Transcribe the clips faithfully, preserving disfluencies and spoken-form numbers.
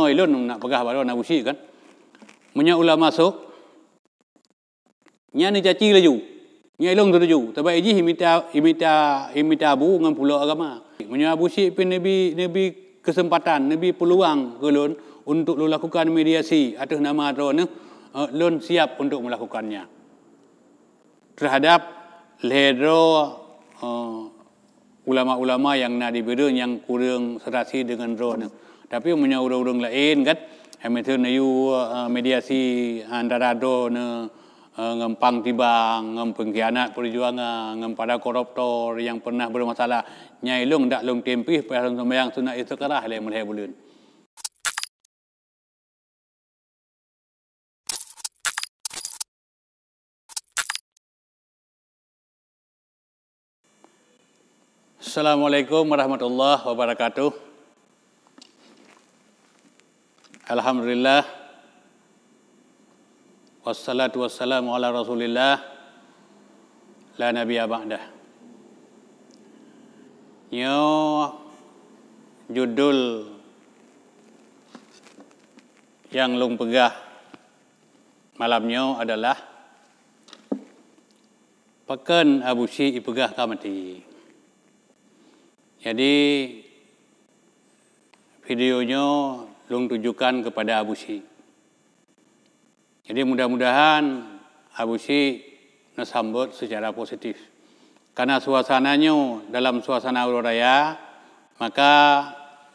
Ilôn nak peugah bak droeneuh Abu Syik kan. Meunyoe ulama sôk, nyan neucaci laju. Nyan ilôn setuju. Sabab jih imita, imita, imita Abu ngon pulo agama. Meunyoe Abu Syik pih neubi, neubi kesempatan, neubi peuluang keu lôn untuk lôn lakukan mediasi ateueh nama droeneuh, eh, lôn siap untuk melakukannya terhadap lhèe droe, eh, ulama-ulama nyang na di Bireuen nyang kureueng serasi deungon droeneuh. Tapi meunyoe ureueng-ureueng laén kan, eh, miseue neuyue, eh, mediasi antara droeneuh, eh, ngon Pang Tibang, ngon pengkhianat perjuangan, ngon para koruptor nyang pernah bermasalah, nyan ilôn dak lôn tem pih payah lôn seumayang sunat istikharah lhèe meulhèe buleuen. Assalamualaikum warahmatullahi wabarakatuh. Alhamdulillah. Wassalatu wassalamu ala Rasulillah. La nabiyya ba'dah. Nyoe judul nyang lôn peugah malam nyoe adalah, pakon Abu Syik ipeugah ka maté. Jadi, video nyoe lôn tujukan kepada Abu Syik. Jadi, mudah-mudahan Abu Syik neusambot secara positif. Karena suasana nyoe dalam suasana uroe raya, maka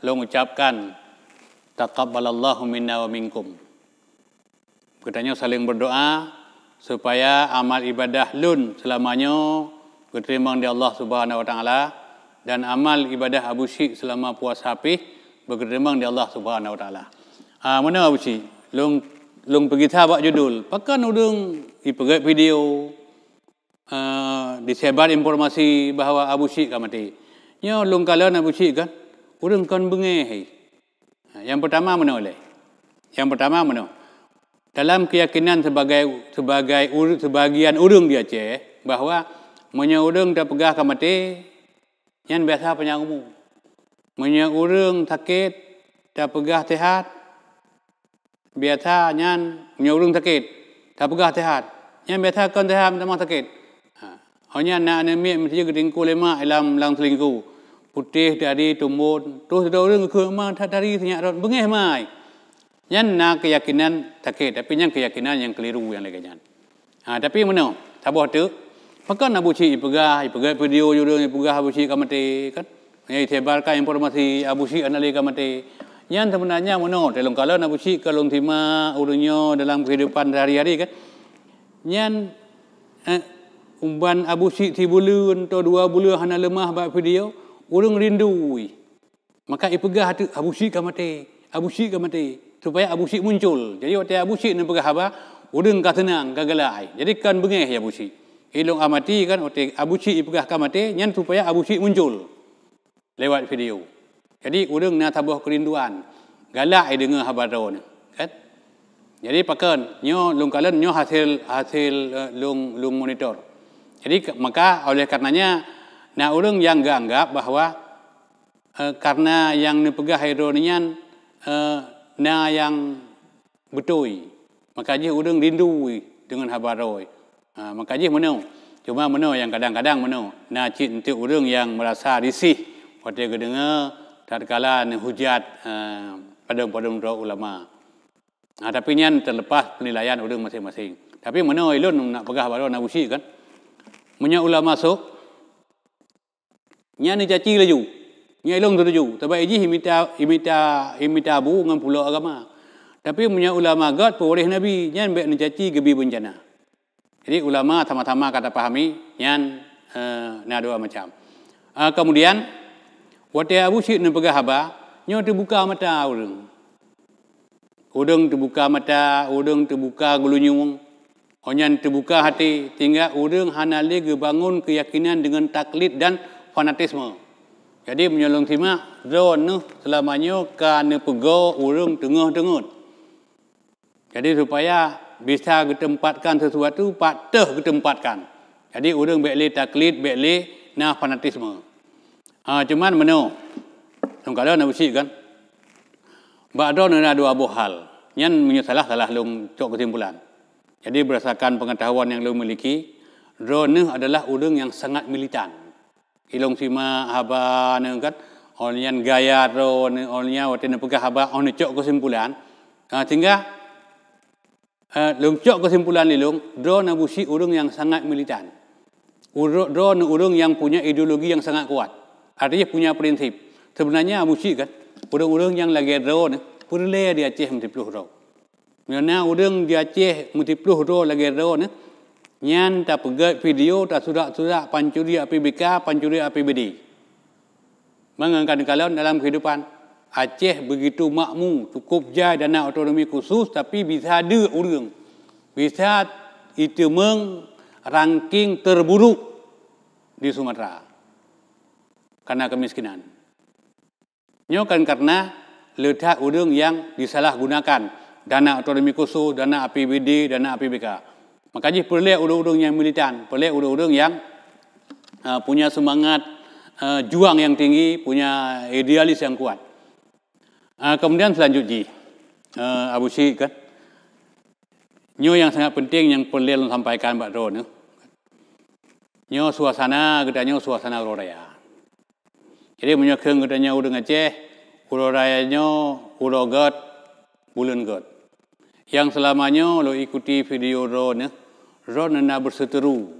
lôn ucapkan, taqabbalallahu minna wa minkum. Geutanyoe saléng meudoá supaya amal ibadah lôn seulama nyoe geuteurimong di Allah Subhanahu wa Taala, dan amal ibadah Abu Syik seulama puasa pih geuteurimong di Allah Subhanahu wa Taala. Ah, meunoe Abu Syik, lôn, lôn peugisa bak judul, pakon ureueng ipeugét video, eh, disebar informasi bahwa Abu Syik ka maté. Nyoe lôn kalon Abu Syik kan, ureueng kon beungéh. Ha, nyang peutama meunoe lé. Nyang peutama meunoe. Dalam keuyakinan sebagai, sebagai ur-, sebagian ureueng di Aceh, bahwa meunyoe ureueng tapeugah ka maté, nyan biasa panyang umu. Meunyoe ureueng sakét, tapeugah sehat, biasa nyan, meunyoe ureueng sakét, tapeugah sehat, nyan biasa kon sehat, meutamah sakét. Ha. Ho nyan na aneuk miet meusti geutingkue lé mak lam, lam seulingku. Putéh tadi tumbon, troh sidroe ureueng geukheun ma that tari sinyak rot, beungéh mai. Nyan na keuyakinan sakét, tapi nyan keuyakinan nyang keuliru nyang lagée nyan. Ha, tapi meunoe, saboh teuk, pakon Abu Syik ipeugah, ipeugah video jih ureueng ipeugah Abu Syik ka maté, kan? Nyang isebarkan informasi Abu Syik hana lé ka maté. Nyan seubeunanya meunoe, teuh lôn kalon Abu Syik ka lôn simak ureueng nyoe dalam keuhidupan sehari-hari, kan? Nyan, eh, uban Abu Syik sibuleuen atau dua buleuen hana leumah bak video, ureueng rindu. Maka ipeugah teuk, "Abu Syik ka maté, Abu Syik ka maté," supaya Abu Syik muncul. Jadi, watée Abu Syik neupeugah haba, ureueng ka seunang, ka galak. Jadi, kon beungéh Abu Syik. Ilôn amati kan, watée Abu Syik ipeugah ka maté, nyan supaya Abu Syik muncul lewat video. Jadi, ureueng na saboh keurinduan, galak deungoe haba droeneuh, kan? Jadi, pakon, nyoe lôn kalon, nyoe hasil, hasil, eh, lôn, lôn monitor. Jadi, ke-, maka oleh karenanya, na ureueng nyang geuanggap bahwa eh, karena nyang neupeugah lé droeneuh nyan, eh, na nyang beutôi. Maka jih ureueng rindu deungon haba droe. Ha, maka jih meunoe. Cuma meunoe nyang kadang-kadang meunoe, na cit eunteuk ureueng nyang meurasa risih watée geudeungoe tatkala neuhujat, eh, padum-padum droe ulama. Ha, tapi nyan teulepas peunilaian ureueng maséng-maséng. Tapi meunoe ilôn nak peugah bak droeneuh Abu Syik kan. Meunyoe ulama sôk, nyan neucaci laju. Nyan ilôn setuju. Sabab jih imita, imita, imita Abu ngon pulo agama. Tapi meunyoe ulama göt peureuléh Nabi, nyan bék neucaci geubi beuncana. Jadi ulama sama-sama ka tapahami, nyan, eh, na dua macam. Ah, kemudian, watée Abu Syik neupeugah haba, nyoe teubuka mata ureueng. Ureueng teubuka mata, ureueng teubuka geulunyueng, ho nyan teubuka até, sehingga ureueng hana lé geubangon keuyakinan deungon taklid dan fanatisme. Jadi, meunyoe lôn simak, droeneuh seulama nyoe ka neupeugoe ureueng teungoh deungon. Jadi, supaya bisa geuteumpatkan sesuatu, pat teuh geuteumpatkan. Jadi, ureueng bék lé taklid, bék lé na fanatisme. Ha, cuman meunoe, lôn kalon Abu Syik kan. Bak droeneuh na dua boh hal. Nyan meunyoe salah, salah lôn cok keusimpulan. Jadi, beurdasarkan peungeutahuan nyang lôn miliki, droeneuh adalah ureuëng nyang sangat militan. Ilôn simak haba neuh kan, oh nyan gaya droeneuh, oh nyan watée neupeugah haba, oh neucok keusimpulan. Ha, sehingga Eh, lôn cok keusimpulan lé lôn, droeneuh Abu Syik ureuëng nyang sangat militan. Ureu-, droeneuh ureuëng nyang punya ideologi nyang sangat kuat. Artinya punya prinsip. Sebenarnya Abu Syik kan, ureuëng-ureuëng nyang lagée droeneuh peureulée di Aceh meusiplôh droe. Meunyoe na ureuëng di Aceh meusiplôh droe lagée droeneuh, nyan tapeugét video, tasurak-surak pancuri A P B K, pancuri A P B D. Mangat kan kalon dalam kehidupan, Aceh begitu makmu, cukup jai dana otonomi khusus, tapi bisa deuk ureuëng, bisa iteumeung ranking terburuk di Sumatera karena kemiskinan. Nyoe kan karena le that ureuëng nyang disalahgunakan dana otonomi khusus, dana A P B D, dana A P B K. Maka jih peureulée ureuëng-ureuëng nyang militan, peureulée ureuëng-ureuëng nyang, ah, punya semangat, ah, juang nyang tinggi, punya idealis nyang kuat. Ah, kemudian selanjut jih, ah, Abu Syik kan, nyoe nyang sangat penting nyang peureulée lôn sampaikan bak droeneuh. Nyoe suasana geutanyoe suasana uroe raya. Jadi meunyoe kheun geutanyoe ureuëng Aceh, uroe raya nyoe uroe gét, buleuen gét. Nyang seulama nyoe lôn ikuti video droeneuh, droeneuh na beuseuteru.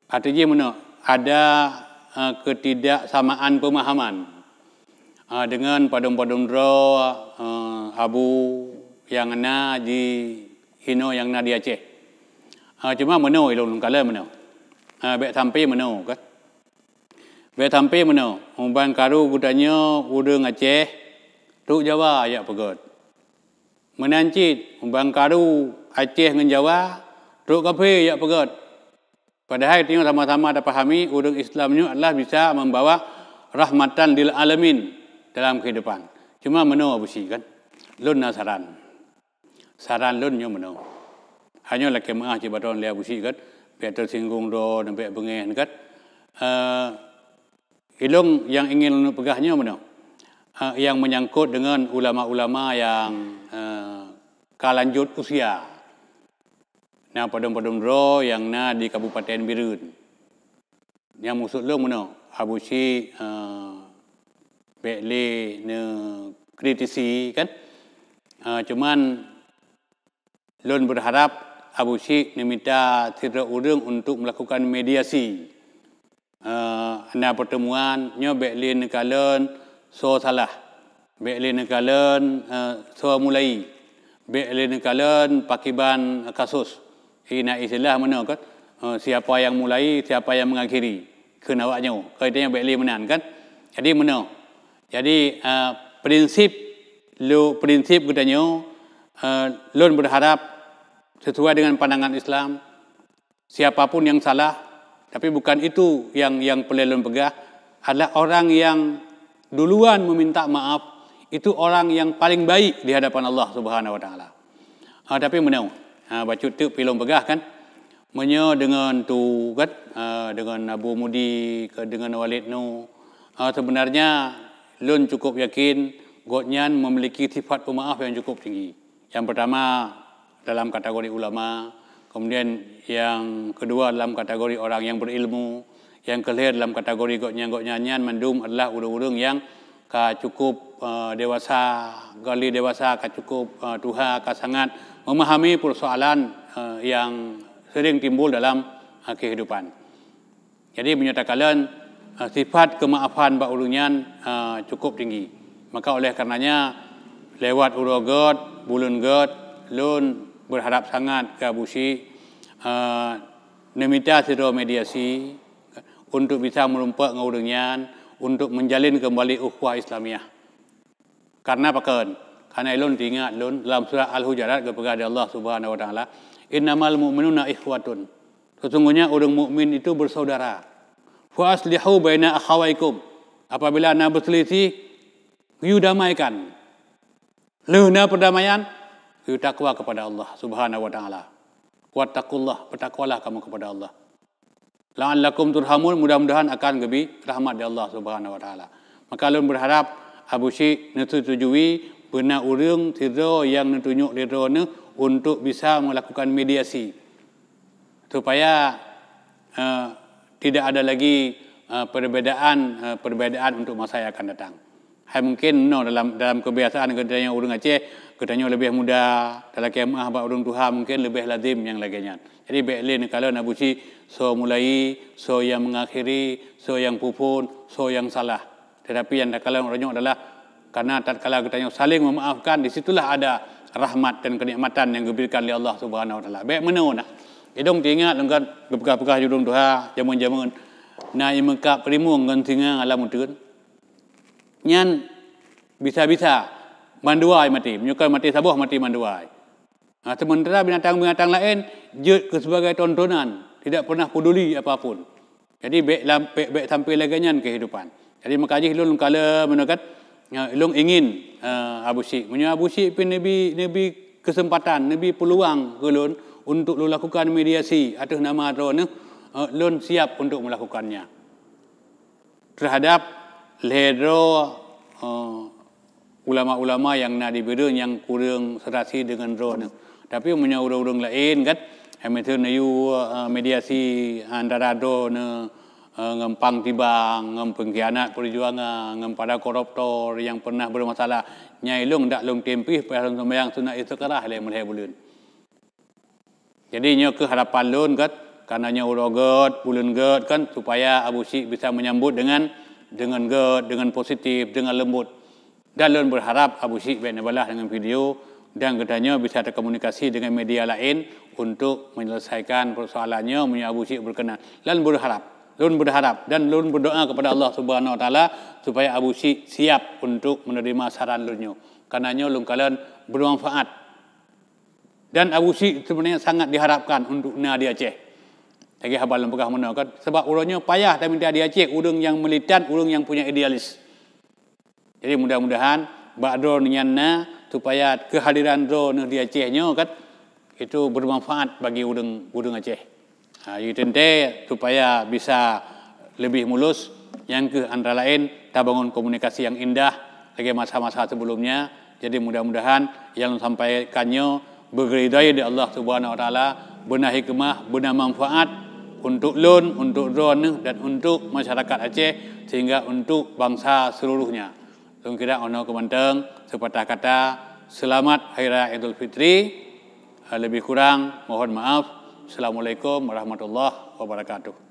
Arti jih meunoe, ada, eh, ketidaksamaan pemahaman, eh, dengan padum-padum droe, eh, abu nyang na di inoe nyang na di Aceh. Eh, cuma meunoe ilôn lôn kalon meunoe. Eh, bék sampai meunoe kan. Bék sampai meunoe, uban karu geutanyoe ureuëng Aceh trok Jawa jak peugét. Meunan cit, uban karu Aceh ngon Jawa trok kafé jak peugét. Padahai tanyoe sama-sama tapahami ureuëng Islam nyoe adalah bisa membawa rahmatan lil alamin dalam kehidupan. Cuma meunoe Abu Syik kan, lôn na saran. Saran lôn nyoe meunoe. Hanyoe lakée meuáh cit bak droeneuh lé Abu Syik kan, bék teusinggung droeneuh, bék beungéh kan. Eh, ilôn nyang ingin lôn peugah nyoe meunoe. Eh, nyang menyangkut dengan ulama-ulama nyang, eh, ka lanjut usia. Na padum-padum droe nyang na di Kabupaten Bireuen. Nyang maksud lôn meunoe, Abu Syik, eh, bék lé neukritisi kan. Eh, cuman lôn beurharap Abu Syik neumita sidroe ureuëng untuk melakukan mediasi. Eh, na pertemuan nyoe bék lé neukalon soe salah. Bék lé neukalon, eh, soe mulai. Bék lé neukalon pakiban kasus. Ina istilah meunoe kan, eh, siapa yang mulai, siapa yang mengakhiri. Kheun awak nyoe, keu tanyoe bék lé meunan kan. Jadi meunoe. Jadi, eh, prinsip lu, prinsip geutanyoe, eh, lôn beurharap sesuai dengan pandangan Islam, siapapun yang salah, tapi bukan itu yang, yang peureulée lôn peugah, adalah orang yang duluan meminta maaf, itu orang yang paling baik di hadapan Allah Subhanahu Wa Taala. Ha, tapi meunoe, ha, bacut teuk pi lôn peugah kan, meunyoe deungon tu kan, ha, deungon Abu Mudi, ke deungon Walid Nu, ha, sebenarnya lôn cukup yakin gobnyan memiliki sifat pemaaf yang cukup tinggi. Yang pertama, dalam kategori ulama, kemudian yang kedua dalam kategori orang yang berilmu, yang kelhée dalam kategori gobnyan-gobnyan nyan mandum adalah ureuëng-ureuëng yang ka cukup, eh, dewasa, gali dewasa, ka cukup, eh, tuha, ka sangat memahami persoalan, eh, yang sering timbul dalam, eh, kehidupan. Jadi meunyoe takalon, eh, sifat keumaafan bak ureuëng nyan, eh, cukup tinggi. Maka oleh karenanya, lewat uroe gét, buleuen gét, lôn beurharap sangat keu Abu Syik, eh, neumita sidroe mediasi untuk bisa meurumpok ngon ureuëng nyan untuk menjalin kembali ukhuwah Islamiah. Karena pakon? Karena ilôn teuingat lôn dalam surat Al-Hujurat geupeugah di Allah Subhanahu Wa Taala, "Innamal mu'minuna ikhwatun." Sesungguhnya ureuëng mukmin itu bersaudara. "Fa aslihu baina akhawaikum." Apabila na berselisih, geuyue damaikan. Lheueh na perdamaian, geuyue takwa kepada Allah Subhanahu Wa Taala. "Wattaqullah," bertakwalah kamu kepada Allah. "La'allakum turhamun," mudah-mudahan akan geubri rahmat dari Allah Subhanahu Wa Taala. Maka lôn beurharap Abu Syik neusetujui Beuna ureuëng sidroe nyang neutunyok lé droeneuh untuk bisa melakukan mediasi, supaya, eh, tidak ada lagi, eh, perbedaan, eh, perbedaan untuk masa yang akan datang. Hai mungkin no dalam, dalam kebiasaan geutanyoe ureuëng Aceh, geutanyoe leubeh muda, talakée meuáh bak ureuëng tuha, mungkin leubeh lazim nyang lagée nyan. Jadi bék lé neukalon Abusyik soe mulai, soe nyang mengakhiri, soe nyang peuphon, soe nyang salah. Tetapi nyang takalon uroe nyoe adalah karena tatkala geutanyoe saling memaafkan, di situlah ada rahmat dan kenikmatan yang diberikan oleh Allah Subhanahu Wa Taala. Bék meunoe nah. Ilôn teuingat lôn kan geupeugah-peugah di ureuëng tuha jameun-jameun na imeukab rimueng ngon singa lam uteuen. Nyan bisa-bisa mandua maté. Meunyoe kon maté saboh, maté mandua. Ha, sementara binatang-binatang laén jeuet keu sebagai tontonan, tidak pernah peduli apapun. Jadi bék lam, bék, bék sampai lagée nyan kehidupan. Jadi maka jih lôn kalon meunoe kat, ha, lôn ingin, eh, Abusyik. Meunyoe Abusyik pih neubi, neubi kesempatan, neubi peluang keu lôn untuk lôn lakukan mediasi ateueh nama droeneuh, eh, lôn siap untuk melakukannya. Terhadap lhée droe, eh, ulama-ulama nyang na di Bireuen nyang kureueng serasi deungon droeneuh. Tapi meunyoe ureuëng-ureuëng laén kan, eh, meuteun neuyue, eh, mediasi antara droeneuh, eh, ngon pang tibang, ngon pengkhianat perjuangan, ngon para koruptor nyang pernah bermasalah, nyan ilôn dak lôn tem pih payah lôn seumayang sunat istikharah lhée meulhée buleuen. Jadi nyoe keuh harapan lôn kat, karena nyoe uroe gét, buleuen gét kan, supaya Abusyik bisa menyambut dengan, dengan gét, dengan positif, dengan lembut. Dan lôn berharap Abusyik bék neubalah dengan video dan geutanyoe bisa terkomunikasi dengan media lain untuk menyelesaikan persoalan nyoe meunyoe Abusyik berkenan. Lôn berharap, lôn berharap dan lôn berdoa kepada Allah Subhanahu Wa Taala supaya Abusyik siap untuk menerima saran lôn nyoe. Karena nyoe lôn kalon bermanfaat. Dan Abusyik sebenarnya sangat diharapkan untuk na di Aceh. Lagée haba lôn peugah meunoe kan, sebab uroe nyoe payah tamita di Aceh ureuëng nyang militan, ureuëng nyang punya idealis. Jadi mudah-mudahan bak droeneuh nyan na supaya kehadiran droeneuh di Aceh nyoe kan itu bermanfaat bagi ureuëng, ureuëng Aceh. Ha, jadi teuntée supaya bisa leubeh mulus, nyang keuh antara laén tabangun komunikasi nyang indah lagée masa-masa sebelumnya. Jadi mudah-mudahan nyang lôn sampaikan nyoe beugeridai di Allah Subhanahu Wa Taala, beuna hikmah, beuna manfaat untuk lôn, untuk droeneuh dan untuk masyarakat Aceh sehingga untuk bangsa seluruhnya. Lôn kira 'oh noe keuh mantong, seupatah kata, selamat Hari Raya Idul Fitri. Lebih kurang mohon maaf. Assalamualaikum warahmatullahi wabarakatuh.